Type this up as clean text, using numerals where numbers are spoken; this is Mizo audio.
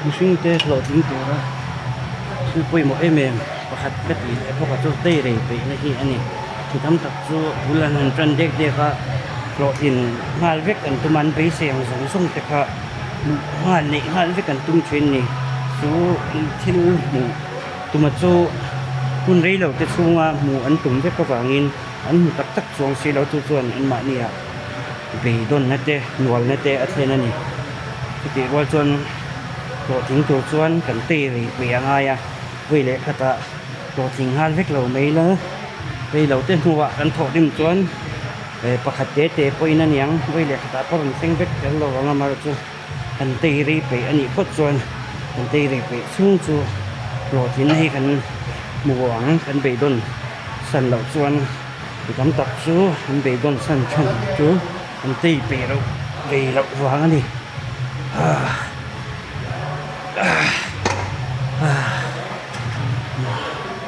Mihring te hlawhtling tura thil pawimawh em em pakhat ka tih leh bawk a chu teirei peihna hi a ni. Thi tam tak chu bul an han tan dek dek a, hlawhtlin nghal vek an tum a, an beisei ang zawng zawng te kha hmuh nghal neih nghal vek an tum thin a ni. Chu thil hmuh tuma chu hun rei lo te chhunga hmuh an tum vek avangin an hmu tak tak chuang si lo chu chuan anmahni ah beidawnna te hnualna te a thlen a ni. Chutih rual chuan hlawhtling tur chuan kan tei rei pui a ngai a, vawi leh khatah hlawhtling nghal vek lo mai la, rei lo te hnuah kan thawh rim chuan pakhat te te pawhin a niang vawi leh khatah pawh rawn thleng vek tel lo ang amaherawhchu kan tei rei peih a nih phawt chuan kan tei rei peih chhung chu hlawhtlinna hi kan hmu ang kan beidawn san loh chuan mi tam tak chu an beidawn san chhan chu. An tei peih loh vei loh vang a ni.